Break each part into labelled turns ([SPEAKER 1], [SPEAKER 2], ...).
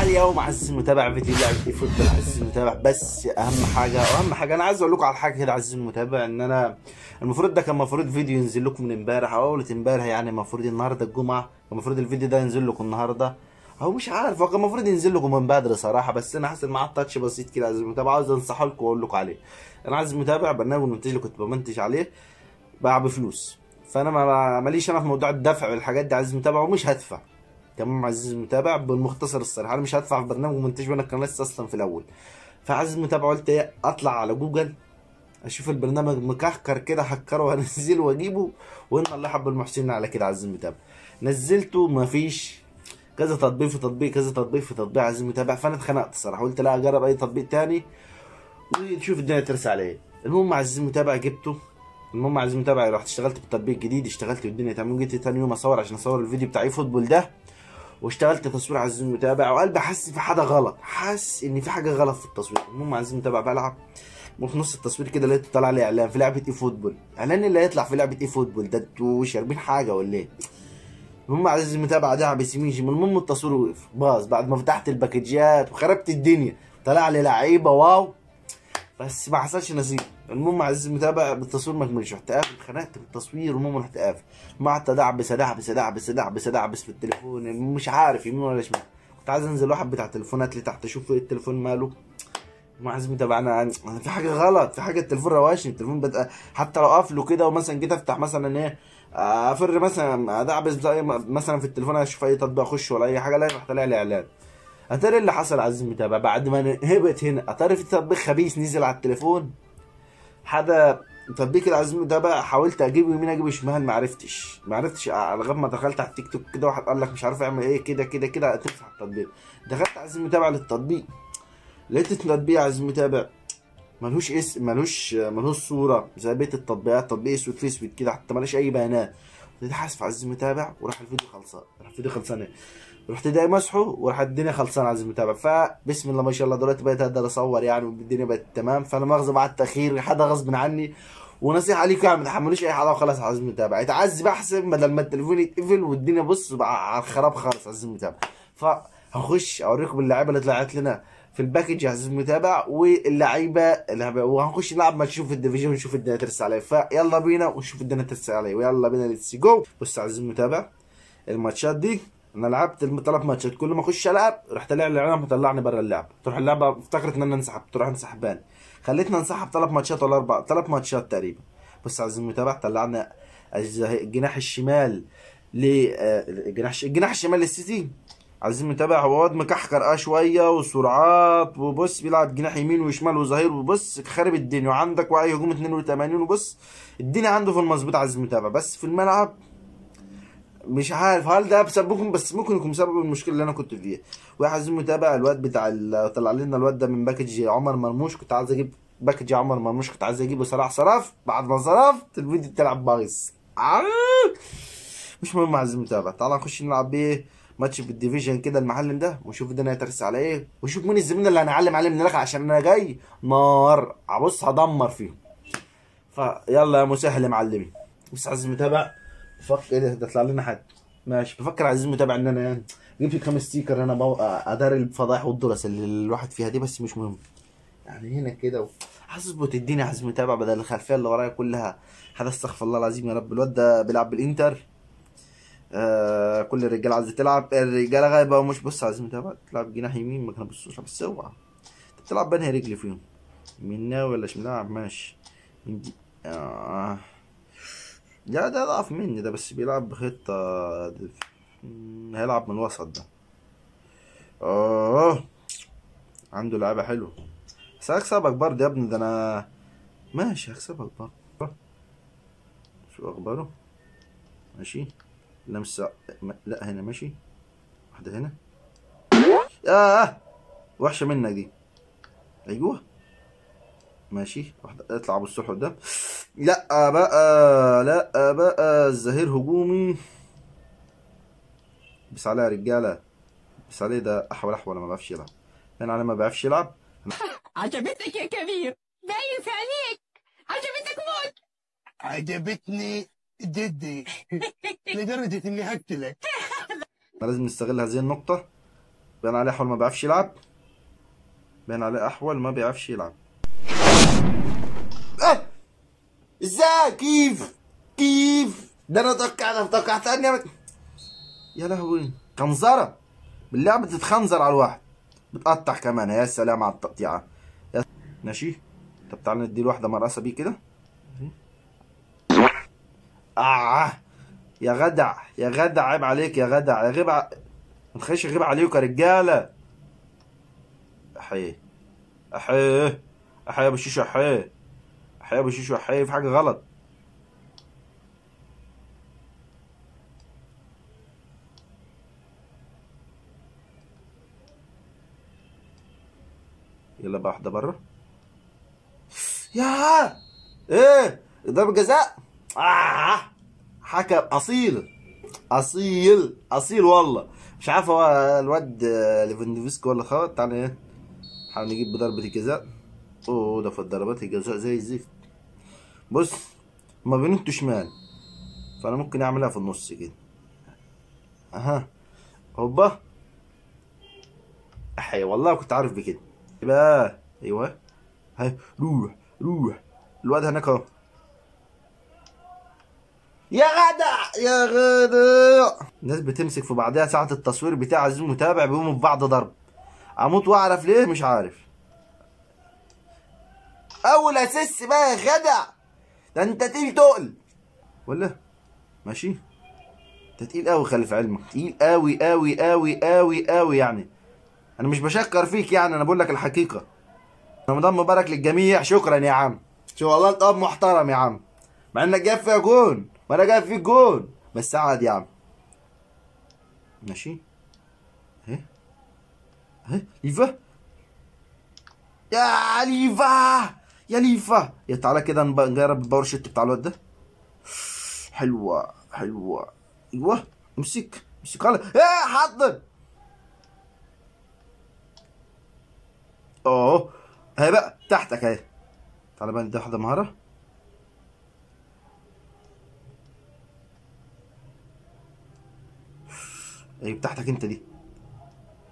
[SPEAKER 1] اليوم عزيزي المتابع فيديو لعبة eFootball عزيزي المتابع. بس اهم حاجة واهم حاجة انا عايز اقول لكم على حاجة كده عزيزي المتابع، ان انا المفروض ده كان المفروض فيديو ينزل لكم من امبارح او اول امبارح، يعني المفروض النهارده الجمعة المفروض الفيديو ده ينزل لكم النهارده، هو مش عارف هو كان المفروض ينزل لكم من بدري صراحة، بس انا حصل معاه touch بسيط كده عزيزي المتابع عاوز انصحه لكم واقول لكم عليه. انا عايز المتابع برنامج المونتاج اللي كنت بمنتج عليه باع بفلوس، فانا ماليش انا في موضوع الدفع والحاجات دي عزيزي المتابع، ومش هدفع. تمام عزيزي المتابع، بالمختصر الصريح انا مش هدفع في برنامج مونتاج وانا كان لسه اصلا في الاول. فعزيزي المتابع قلت ايه، اطلع على جوجل اشوف البرنامج مكهكر كده هكره وانزله واجيبه، وان الله حب المحسنين على كده. عزيزي المتابع نزلته مفيش، كذا تطبيق في تطبيق كذا تطبيق في تطبيق عزيزي المتابع، فانا اتخنقت الصراحة قلت لا اجرب اي تطبيق تاني ونشوف الدنيا ترسى على ايه. المهم عزيزي المتابع جبته، المهم عزيزي المتابع رحت اشتغلت بالتطبيق الجديد، اشتغلت والدنيا تمام. جيت تاني يوم اصور عشان اصور الفيديو بتاع eFootball ده، واشتغلت تصوير عزيزي المتابع، وقلبي حاسس في حاجة غلط، حاسس ان في حاجة غلط في التصوير. المهم عزيزي المتابع بلعب وفي نص التصوير كده لقيت طلع لي اعلان في لعبه eFootball، اعلان اللي هيطلع في لعبه eFootball ده انتوا شاربين حاجة ولا ايه؟ المهم عزيزي المتابع ده بيسمين شمال. المهم التصوير وقف باظ بعد ما فتحت الباكجات وخربت الدنيا، طلع لي لعيبة wow بس ما حصلش نصيب. المهم عزيزي المتابع بالتصوير ما كملش، رحت قافل، اتخنقت بالتصوير. المهم رحت قافل، ما قعدت ادعبس ادعبس ادعبس ادعبس ادعبس في التليفون، مش عارف يمين ولا شمال. كنت عايز انزل واحد بتاع تليفونات لي تحت اشوف ايه التليفون ماله. المهم عزيزي المتابع انا في حاجة غلط، في حاجة التليفون رواشني، التليفون بدأ حتى لو قافله كده، ومثلا جيت افتح مثلا ايه افر مثلا ادعبس مثلا في التليفون اشوف اي تطبيق اخش ولا اي حاجة، لا راح طالع لي اعلان. اتاري اللي حصل عزيزي المتابع بعد ما هبت هنا، اتاري في تطبيق خبيث نزل على التليفون، حدا تطبيق العزيز المتابع حاولت اجيبه يمين اجيبه شمال ما عرفتش لغاية ما دخلت على التيك توك كده واحد قال لك مش عارف اعمل ايه كده كده كده تمسح التطبيق. دخلت عزيزي المتابع للتطبيق، لقيت التطبيق عزيزي المتابع ملهوش اسم، ملهوش صوره زي بقية التطبيقات، تطبيق اسود في اسود كده حتى ماليش اي بيانات. حاسف عزيزي المتابع وراح الفيديو خلصان، راح الفيديو خلصان، رحت داي مسحه وراح الدنيا خلصانه عزيزي المتابع. فبسم الله ما شاء الله دلوقتي بقيت اقدر اصور يعني والدنيا بقت تمام. فانا مؤاخذة بعد التاخير، حدا غصب عني، ونصيحة ليكم يعني ما تحملوش اي حاجة وخلاص عزيزي المتابع، اتعذب احسن بدل ما التليفون يتقفل والدنيا بص بقى على الخراب خالص عزيزي المتابع. فهخش اوريكم اللعيبة اللي طلعت لنا في ال package يا عزيزي المتابع، واللعيبة اللي وهنخش نلعب ما نشوف ال division ونشوف الدنيا ترسى عليه. فيلا بينا ونشوف الدنيا ترسى عليه، ويلا بينا let's go. بص يا عزيزي المتابع الماتشات دي انا لعبت 3 ماتشات، كل ما اخش العب رحت طالع لي الاعلان مطلعني بره اللعب، تروح اللعبة افتكرت ان انا انسحبت تروح انسحبان، خليتنا انسحب 3 ماتشات ولا 4 3 ماتشات تقريبا. بص يا عزيزي المتابع طلعنا الجناح الشمال ل الجناح الشمال للسيتي عزيزي المتابع، هو واد مكحكر شوية وسرعات، وبص بيلعب جناح يمين وشمال وظهير، وبص خارب الدنيا، وعندك وعي هجوم 82، وبص الدنيا عنده في المظبوط عزيزي المتابع. بس في الملعب مش عارف هل ده بسببكم، بس ممكن يكون سبب المشكلة اللي انا كنت فيها. وعزيزي المتابع الواد بتاع طلع لنا الواد ده من package عمر مرموش، كنت عايز اجيب package عمر مرموش، كنت عايز اجيبه صراحة صرف، بعد ما صرفت الفيديو بتلعب بايظ. مش مهم عزيزي المتابع، تعالى نخش نلعب بيه ماتش في ال division كده المعلم ده، ونشوف الدنيا هترسى على ايه، ونشوف مين الزميل اللي هنعلم عليه من الاخر عشان انا جاي نار ابص هدمر فيهم. فيلا يا مسهل يا معلمي. بص عزيزي المتابع بفكر ايه ده طلع لنا حد ماشي، بفكر عزيزي المتابع ان انا يعني جبت كام sticker انا ادار الفضايح والدرس اللي الواحد فيها دي، بس مش مهم يعني هنا كده هظبط الدنيا عزيزي المتابع بدل الخلفية اللي ورايا كلها هذا. استغفر الله العظيم يا رب. الواد ده بيلعب بالانتر، كل الرجالة عايزه تلعب، الرجالة غايبة ومش بص عايزين متابع تلعب جناح يمين ما كان بصوش، بس اوعى انت بتلعب بنهي رجلي فيهم يمين ولا شمال ماشي من دي. لا ده ضعف مني ده، بس بيلعب بخطه هيلعب من الوسط ده. عنده لعيبة حلوة بس هكسبك برضه يا ابني، ده انا ماشي هكسبك برضه. شو اخباره؟ ماشي لمسة لا هنا ماشي واحدة هنا. وحشة منك دي. ايوه ماشي واحدة، اطلع ابو الصلح قدام. لا بقى لا بقى الظهير هجومي بس عليها يا رجالة، بس عليه ده احول احول ما بيعرفش يلعب، انا على ما بيعرفش يلعب.
[SPEAKER 2] عجبتك يا كبير، باين في عينيك عجبتك موت.
[SPEAKER 3] عجبتني جدي لدرجة اني هقتلك.
[SPEAKER 1] لازم نستغل هذه النقطة. بان عليه احول ما بيعرفش يلعب، بان عليه احول ما بيعرفش يلعب. ازاي؟ كيف كيف ده؟ انا توقعت اني يا لهوي خنزره باللعبة، بتتخنزر على الواحد، بتقطع كمان. يا سلام على التقطيعه. ماشي. طب تعالى ندي واحدة مرقصه بيه كده. يا غدع يا غدع، عيب عليك يا غدع، يا غيب ما تخليش يغيب عليكم يا رجاله. احيه احيه احيه يا ابو شيشو، احيه احيه يا ابو شيشو، احيه. في حاجة غلط. يلا بقى واحدة بره. يا ايه ضربة جزاء. حكم اصيل اصيل اصيل والله. مش عارف هو الواد ليفاندوفسكي ولا خبط. تعالى ايه نحاول نجيب بضربة الجزاء. اوه ده في ضربات الجزاء زي الزفت. بص ما بينطوا شمال، فانا ممكن اعملها في النص كده. اها هوبا. احي والله كنت عارف بكده. يبقى ايوه هاي، روح روح الواد هناك اهو. يا غدع يا غدع. الناس بتمسك في بعضها ساعة التصوير بتاع عزيز المتابع، بيقوموا في بعض ضرب. اموت واعرف ليه مش عارف. اول اساس بقى يا غدع، ده انت تقيل تقل ولا ماشي؟ انت تقيل قوي، خلي في علمك، تقيل قوي قوي قوي قوي قوي يعني. انا مش بشكر فيك يعني، انا بقول لك الحقيقة. رمضان مبارك للجميع. شكرا يا عم، شو والله انت اب محترم يا عم، مع انك جايب فيها جون وانا جايب فيك جون، بس عادي يا عم. ماشي اهي اهي ليفا، يا ليفا يا ليفا. يا تعالى كده نجرب ال power shot بتاع الواد ده. حلوة حلوة. ايوه امسك امسك على ايه حضن. اوه اهي بقى تحتك اهي. تعالى بقى ندي واحدة مهارة. ايه بتاعتك انت دي.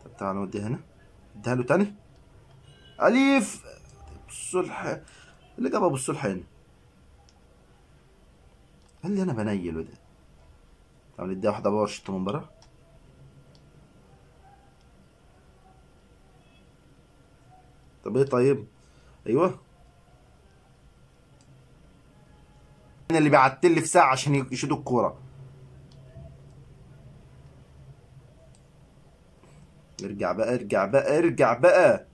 [SPEAKER 1] طب تعالى نوديها هنا، اديها له تاني. اليف الصلح اللي جاب ابو الصلح هنا. قال لي انا بنيله ده. تعالى نديها واحدة power shot من بره. طب ايه طيب؟ ايوه اللي بيعتل في ساعة عشان يشوط الكورة. ارجع بقى ارجع بقى ارجع بقى.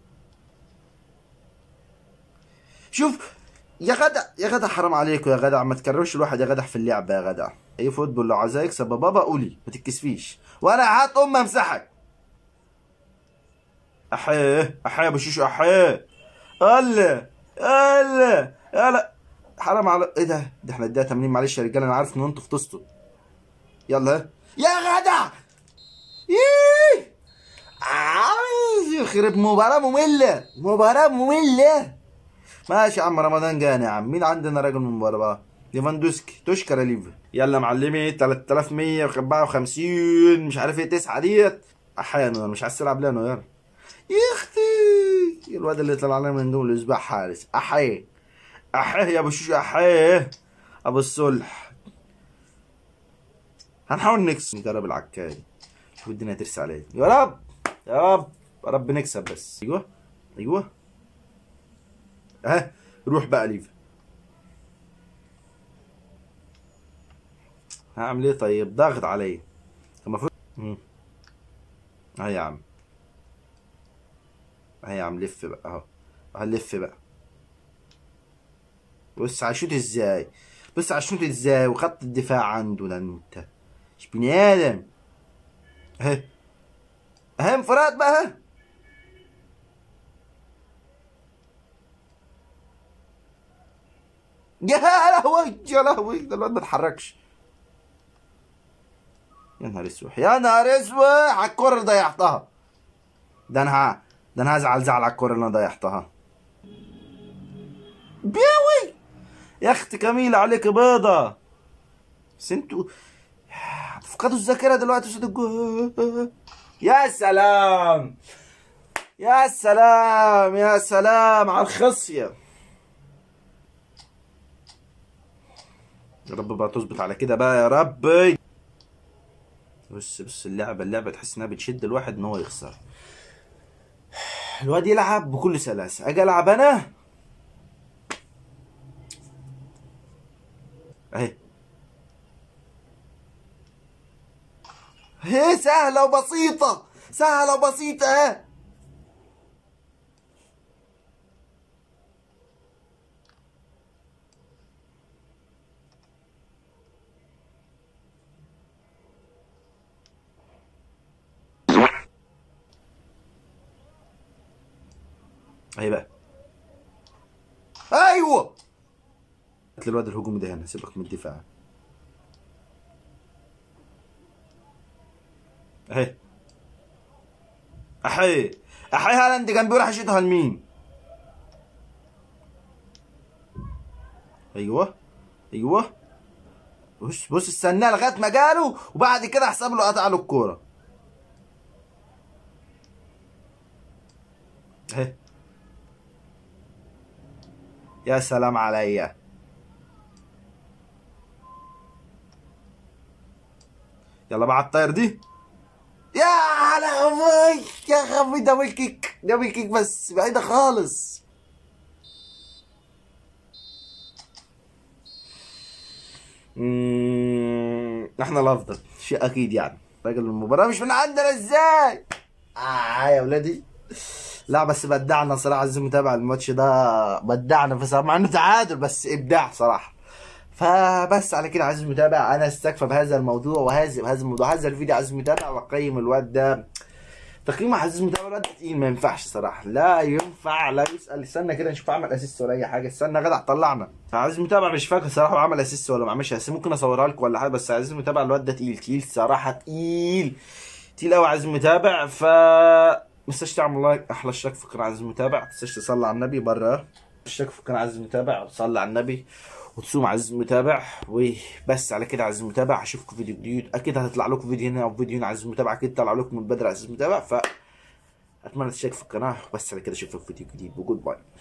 [SPEAKER 1] شوف يا غدع يا غدع، حرام عليكم يا غدع، ما تكررش الواحد يا غدع في اللعبة يا غدع. اي football لو عايز يكسب يا بابا قولي، ما تتكسفيش، وانا هات امي امسحك. احيه احيه يا ابو شيشو، احيه. الله الله يلا حرام على ايه ده؟ ده احنا اديها 80. معلش يا رجاله انا عارف ان انتوا فطستوا. يلا يا غدع. ايه عايز يخرب مباراة مملة، مباراة مملة. ماشي يا عم، رمضان جانا يا عم. مين عندنا راجل من المباراة بقى؟ ليفاندوسكي. تشكر يا ليفا. يلا معلمي 3154 مش عارف ايه 9 ديت. احيانا مش عايز تلعب ليه يا نوير؟ يا اختي الواد اللي طلع لنا من دول الاسبوع حارس. احيه احيه يا ابو شيشو، احيه ابو الصلح. هنحاول نكسب، نجرب العكايه، شوف الدنيا ترسى علينا. يا رب يا رب يا رب نكسب بس. ايوه ايوه ها روح بقى ليفا. هعمل ايه طيب؟ ضاغط عليا المفروض. اهي يا عم اهي يا عم، لف بقى اهو، هلف بقى. بص عشوت ازاي، بص عشوت ازاي، وخط الدفاع عنده. ده انت مش بني ادم. اهي اهي انفراد بقى. يا لهوي يا لهوي، ده الواد ما اتحركش. يا نهار اسود يا نهار اسود على الكورة اللي ضيعتها. ده انا ده انا هزعل زعل على الكورة اللي انا ضيعتها. بيوي يا اختي كميلة عليك بيضة. بس انتوا هتفقدوا الذاكرة دلوقتي قصاد الجول. يا سلام يا سلام يا سلام على الخصيه. يا رب بقى تظبط على كده بقى يا ربي. بص بص اللعبة تحس انها بتشد الواحد ان هو يخسر. الواد يلعب بكل سلاسة، اجي العب انا اهي. هي سهلة وبسيطة، سهلة وبسيطة اهي. اهي بقى. ايوه هات الواد الهجومي ده هنا، سيبك من الدفاع. اهي احي احي هالاند جنبي وراح يشيطها لمين؟ ايوه ايوه بص بص استناه لغاية ما جاله وبعد كده حسب له قطع له الكورة. اهي يا سلام عليا. يلا بقى على الطاير دي. يا لهوي يا غبي، double kick double kick بس بعيدة خالص. احنا الافضل شيء اكيد يعني. راجل المباراة مش من عندنا ازاي؟ يا ولادي. لا بس بدعنا صراحة عزيزي المتابع، الماتش ده بدعنا في صراحة مع انه تعادل بس ابداع صراحة. فبس على كده عزيزي المتابع، انا استكفى بهذا الموضوع وهذا الموضوع هذا الفيديو عزيزي المتابع، واقيم الواد ده تقييم عزيزي المتابع. الواد ده تقيل ما ينفعش صراحة، لا ينفع لا يسال. استنى كده نشوف عمل assist ولا اي حاجة. استنى غدا طلعنا عزيزي المتابع، مش فاكر صراحة عمل assist ولا ما عملش assist، ممكن اصورها لكم ولا حاجة. بس عزيزي المتابع الواد ده تقيل تقيل صراحة، تقيل تقيل قوي عزيزي المتابع. ف ما تنساش تعمل like، احلى اشتراك في القناة عزيزي المتابع، ما تنساش تصلي على النبي بره، اشتراك في القناة عزيزي المتابع وتصلي على النبي وتصوم عزيزي المتابع. وبس على كده عزيزي المتابع، اشوفكم فيديو جديد اكيد هتطلع لكم فيديو هنا او فيديو هنا عزيزي المتابع، اكيد طلع لكم من بدري عزيزي المتابع. ف اتمنى تشترك في القناة. وبس على كده، اشوفكم في فيديو جديد و goodbye.